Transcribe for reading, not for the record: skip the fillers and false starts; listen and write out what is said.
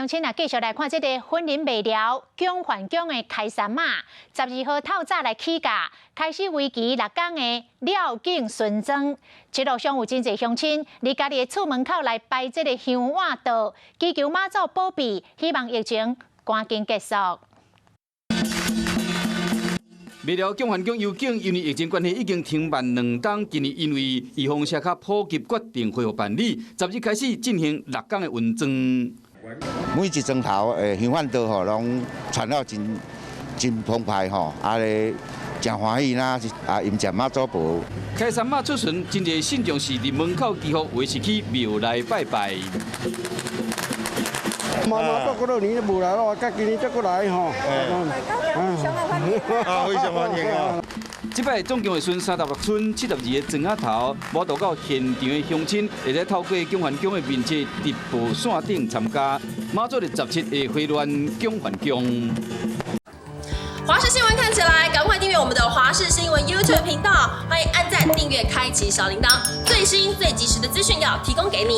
鄉親啊，繼續來看這个雲林麥寮蔣范宮的開山媽，12號透早來起駕，開始為期6工的繞境巡莊。一路上有真濟鄉親佇家己的厝門口來擺這个香碗桌，祈求媽祖保庇，希望疫情趕緊結束。麥寮蔣范宮遊境因為疫情關係已經停辦2冬，今年因為預防射較普及，決定恢復辦理，10日開始進行6工的巡莊。每一莊頭的香飯桌吼，攏傳了真真澎湃吼，啊咧誠歡喜啦，啊迎接媽祖婆。開山媽出巡，真濟信眾是佇門口祈福，有的是去廟內拜拜。媽媽都過年都無來咯，今年才閣來吼。啊，非常歡迎啊！這擺總共會巡36村72个莊仔頭，無度到現場的鄉親，會使透過蔣范宮的面冊直播線頂參加。媽祖佇17會回鑾蔣范宮。華視新聞看起來，趕快訂閱我們的華視新聞 YouTube 頻道，歡迎按讚、訂閱、開啟小鈴鐺，最新最及時的資訊要提供給你。